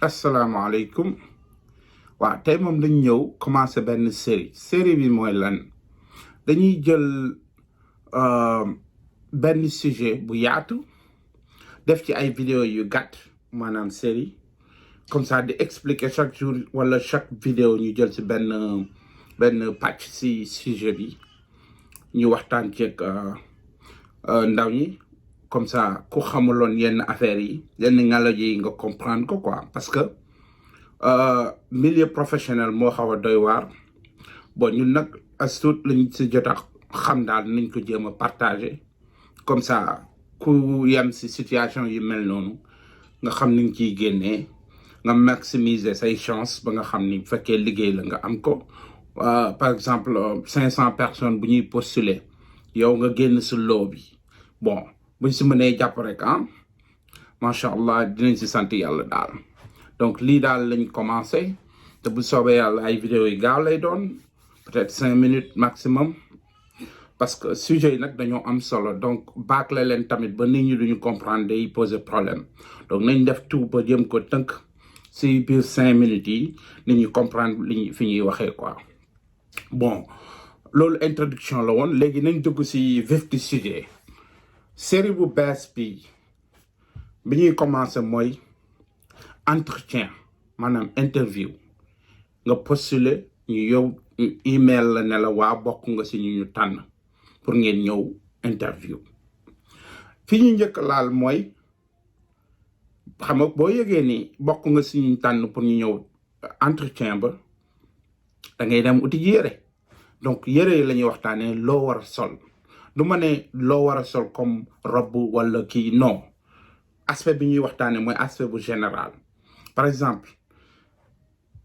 asalaamaaleykum waaw tey moom dañ ñëw commencé benn série bi mooy lan dañuy jël benn sujet bu yaatu def ci ay vidéo yu gàtt maanaam série comme ça di expliquer chaque jour wala chaque vidéo ñu jël ci benn pàcc ci sujet bi ñu waxtaan ceeg ndaw ñi comme ça ku xamuloon yenn affaires yi yenn ngalaji yi nga comprendre ko quoi parce que milieu professionnel moo xaw a doy waar bon ñun nag as tuut lañ si jot a xam daal nañ ko jéem a partager comme ça ku yem si situation yu mel noonu nga xam ni nga ciy génnee nga maximiser say chance ba nga xam ni bu fekkee liggéey la nga am ko par exemple 500 personnes bu ñuy postuler yow nga génn si loo bi bon buñ si mënee jàpp rek macha allah dinañ si sant yàlla daal. donc lii daal lañ commencé te bu soobee yàlla ay vidéo yi gaaw lay doon peut-être 5 minutes maximum parce que sujet yi nag dañoo am solo donc bâcler leen tamit ba nit ñi duñu comprendre day poser problème donc nañ def tout ba jëm ko tënk si biir 5 minutes yi nit ñi comprendre li fi ñuy waxee quoi. bon loolu introduction la woon léegi nañ dugg si vif du sujet. série bu bees bi ñuy commencé mooy entretien maanaam interview nga postuler ñu yow email la ne la waa bokk nga si ñu tànn pour ngeen ñëw interview. fi ñu njëkk laal mooy xam nga boo yëgee ni bokk nga si ñu tànn pour ñu ñëw entretien ba da ngay dem uti yére. donc yére yi la ñuy waxtaanee loo war a sol du ma ne loo war a sol comme robe wala kii non aspect bi ñuy waxtaanee mooy aspect bu général. par exemple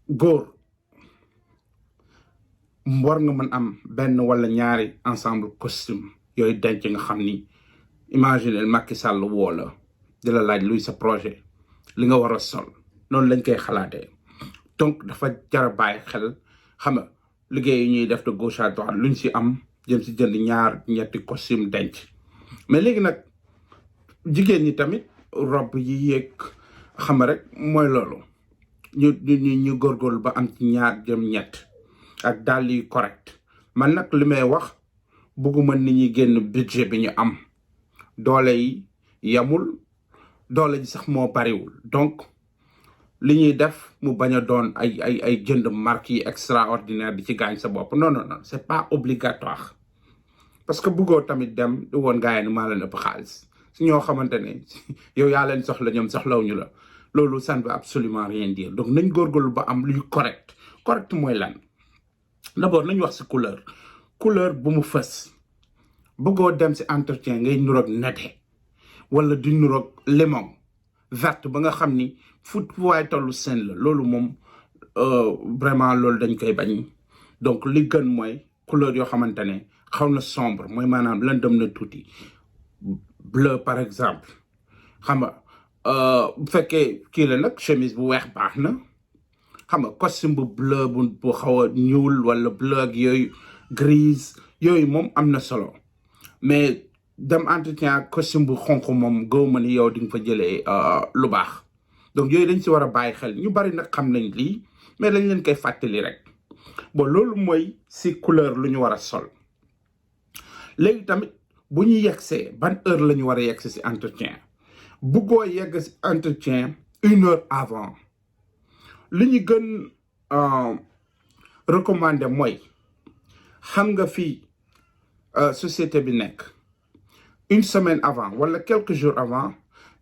góor war nga mën am benn wala ñaari ensemble costume yooyu denc nga xam ni imaginer Macky Sall woo la di la laaj luy sa projet li nga war a sol noonu lañ koy xalaatee. donc dafa jar a bàyyi xel xam nga liggéey yi ñuy def de gauche à droite luñ si am jëm si jënd ñaar ñetti costume denc. mais léegi nag jigéen ñi tamit robe yi yéeg xam nga rek mooy loolu ñu góorgóorlu ba am ci ñaar jëm ñett ak dàll yu correct. man nag li may wax bëgguma nit ñi génn budget bi ñu am doole yi yamul doole ji sax moo bariwul donc li ñuy def mu bañ a doon ay jënd marque yi extraordinaire di ci gaañ sa bopp non c'est pas obligatoire parce que bëggoo tamit dem du woon gars yi ni maa leen ëpp xaalis si ñoo xamante ne yow yaa leen soxla ñoom soxlawuñu la loolu ça ne veut absolument rien dire. donc nañ góorgóorlu ba am luy correct mooy lan d'abord nañ wax si couleur bu mu fës. bëggoo dem si entretien ngay nuroog nete wala di nuroog limon verte ba nga xam ni fu waay tollu seen la loolu moom vraiment loolu dañ koy bañ. donc li gën mooy couleur yoo xamante ne xaw na sombre mooy maanaam lëndëm na tuuti bleu par exemple xam nga bu fekkee kii la nag chemise bu weex baax na xam nga costume bu bleu bu xaw a ñuul wala bleu ak yooyu grise yooyu moom am na solo mais dem entretien costume bu xonq moom gëw ma ni yow di nga fa jëlee lu baax. donc yooyu dañ si war a bàyyi xel ñu bari nag xam nañ lii mais dañ leen koy fàttali rek. bon loolu mooy si couleur lu ñu war a sol. léegi tamit bu ñu yegsee ban heure la ñu war a yegsi si entretien buggoo yegg si entretien 1 heure avant. li ñu gën recommandé mooy xam nga fii société bi nekk 1 semaine avant wala quelques jours avant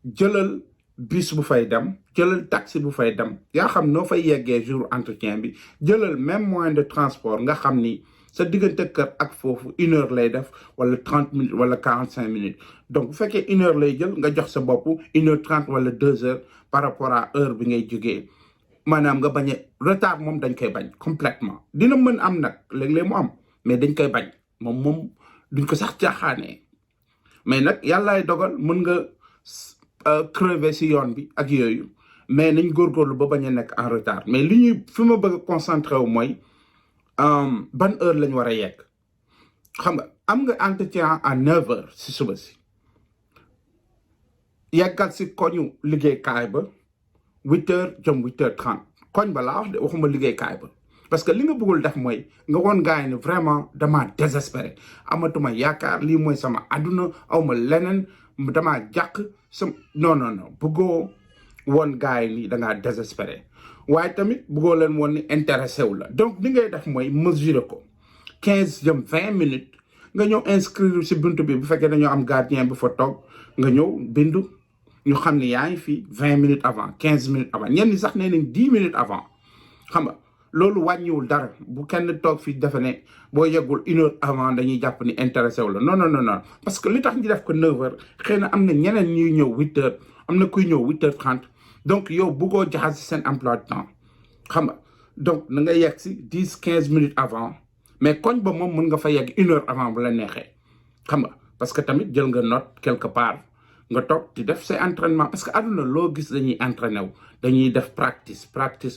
jëlal bus bu fay dem jëlal taxi bu fay dem yaa xam noo fay yeggee jour entretien bi jëlal même moyen de transport nga xam ni sa diggante kër ak foofu 1 heure lay def wala 30 minutes wala 45 minutes. donc bu fekkee 1 heure lay jël nga jox sa bopp 1h30 wala 2h par rapport à heure bi ngay jógee maanaam nga bañ a retard moom dañ koy bañ complètement. dina mën am nag léeg-léeg mu am mais dañ koy bañ moom duñ ko sax caaxaanee mais nag yàllaay dogal mën nga crever si yoon bi ak yooyu mais nañ góorgóorlu ba bañ a nekk en retard. mais li ñuy fi ma bëgg a concentré wu mooy ban heure lañ war a yegg. xam nga am nga entretien à 9h si suba si yeggal si koñu liggéeykaay ba 8 heures jëm 8 heures 30 koñ ba laa wax de waxuma liggéeykaay ba parce que li nga bëggul def mooy nga woon gars yi ne vraiment dama désespéré amatuma yaakaar lii mooy sama àdduna awma leneen dama jàq sama non bëggoo woon gars yi ni dangaa désespéré waaye tamit bëggoo leen woon ni intéressé wu la donc li ngay def mooy mesurer ko 15 jëm 20 minutes nga ñëw inscrire si buntu bi bu fekkee dañoo am gardien bu fa toog nga ñëw bindu ñu xam ne yaa ngi fii 20 minutes avant 15 minutes avant ñenn ñi sax nee nañ 10 minutes avant xam nga loolu wàññiwul dara bu kenn toog fii defe ne boo yeggul 1 heure avant dañuy jàpp ni intéressé wu la non parce que li tax ñu def ko 9 heures xëy na am na ñeneen ñuy ñëw 8 heures am na kuy ñëw 8 heures 30 donc yow bëggoo jaxase seen emploi de temps xam nga donc na nga yegg si 10-15 minutes avant mais koñ ba moom mën nga fa yegg 1 heure avant bu la neexee xam nga parce que tamit jël nga note quelque part nga toog di def say entraînement parce que àdduna loo gis dañuy entraîné wu dañuy def practice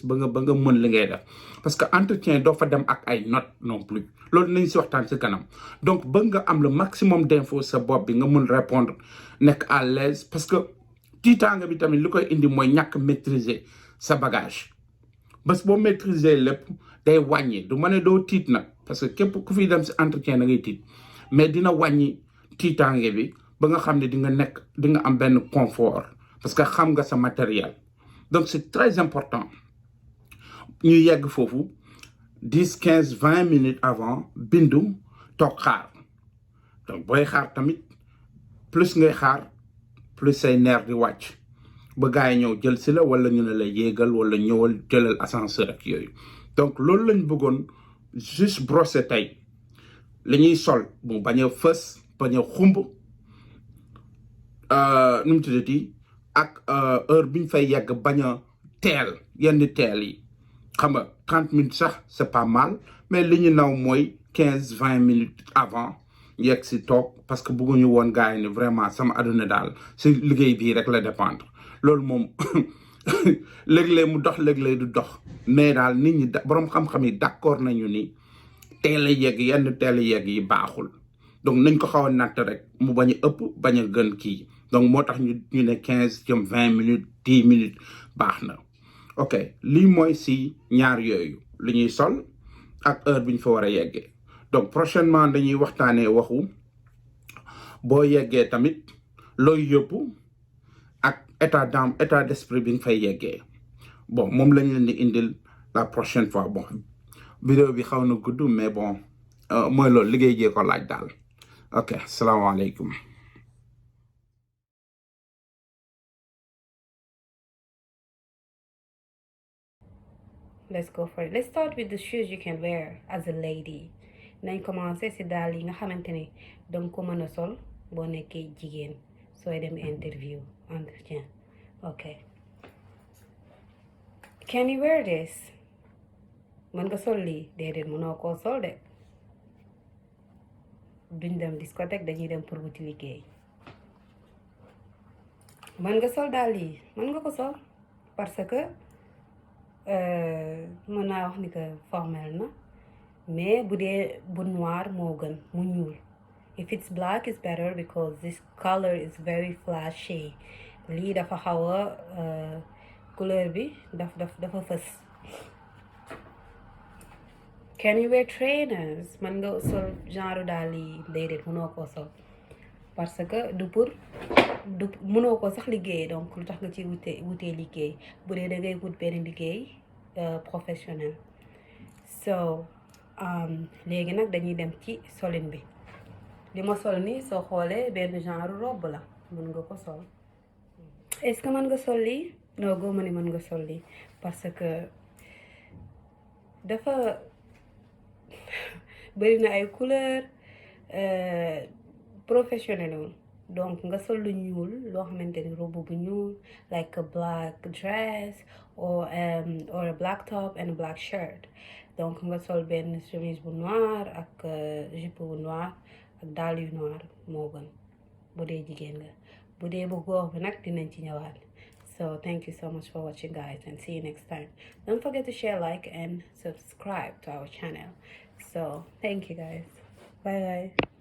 ba nga mën li ngay def parce que entretien doo fa dem ak ay notes non plus loolu nañ si waxtaan si kanam donc bëgg nga am le maximum d'infos sa bopp bi nga mën répondre nekk à l'aise parce que tiitaanga bi tamit li koy indi mooy ñàkk maîtriser sa bagage bés boo maîtriser lépp day wàññi du ma ne doo tiit nag parce que képp ku fiy dem si entretien da ngay tiit mais dina wàññi tiitaange bi ba nga xam ne di nga am benn confort parce que xam nga sa matériel donc c'est très important ñu yegg foofu 10-15-20 minutes avant bindu toog xaar donc booy xaar tamit plus ngay xaar plus say nerf di wàcc ba gars yi ñëw jël si la wala ñu ne la yéegal wala ñëwal jëlal ascenseur ak yooyu donc loolu lañ bëggoon juste brosser tey li ñuy sol mu bañ a fës bañ a xumb nu mu tuddati ak heure bi ñu fay yegg bañ a teel yenn teel yi xam nga 30 minutes sax c'est pas mal mais li ñu naw mooy 15-20 minutes avant yegg si toog parce que bëgguñu woon gars yi ne vraiment sama àdduna daal si liggéey bii rek la dépendre loolu moom léeg-léeg mu dox léeg-léeg du dox mais daal nit ñi boroom xam-xam yi d'accord nañu ni teel a yegg yenn teel a yegg yi baaxul donc nañ ko xaw a natt rek mu bañ a ëpp bañ a gën kii donc moo tax ñu ne 15 jëm 20 minutes 10 minutes baax na ok lii mooy si ñaar yooyu li ñuy sol ak heure bi ñu fa war a yeggee donc prochainement dañuy waxtaanee waxu boo yeggee tamit looy yóbbu ak état d'esprit bi nga fay yeggee bon moom lañ leen di indil la prochaine fois bon vidéo bi xaw na gudd mais bon mooy loolu liggéey jee ko laaj daal ok salaamaaleykum Let's go for it. Let's start with the shoes you can wear as a lady. nañ commencé si daal yi nga xamante ne danga ko mën a sol boo nekkee jigéen sooy dem interview entretien ok can you wear this mën nga sol lii déedéet mënoo koo sol de duñ dem discothèque dañuy dem pour wuti liggéey mën nga sol daal yi mën nga ko sol parce que mën naa wax ni que formel na mais bu dee bu noir moo gën mu ñuul if it's black it's better because this color is very flashy lii dafa xaw a couleur bi dafa fës can you wear trainers mën nga sol genre daal yi déedéet mënoo koo sol parce que du mënoo ko sax liggéey donc lu tax nga ci wutee liggéey bu dee da ngay wut benn liggéey professionnel so léegi nag dañuy dem ci solin bi li ma sol ni soo xoolee benn genre robe la mën nga ko sol est-ce que mën nga sol lii non góoma ni mën nga sol lii parce que dafa bëri na ay couleur professionnel woon donc nga sol lu ñuul loo xamante ni robe bu ñuul like a black dress or a black top and a black shirt donc nga sol benn chemise bu noir ak jupe bu noir ak dàll yu noir moo gën bu dee jigéen nga bu dee bu góor bi nag dinañ ci ñëwaat so thank you so much for watching guys and see you next time don't forget to share like and subscribe to our channel so thank you guys bye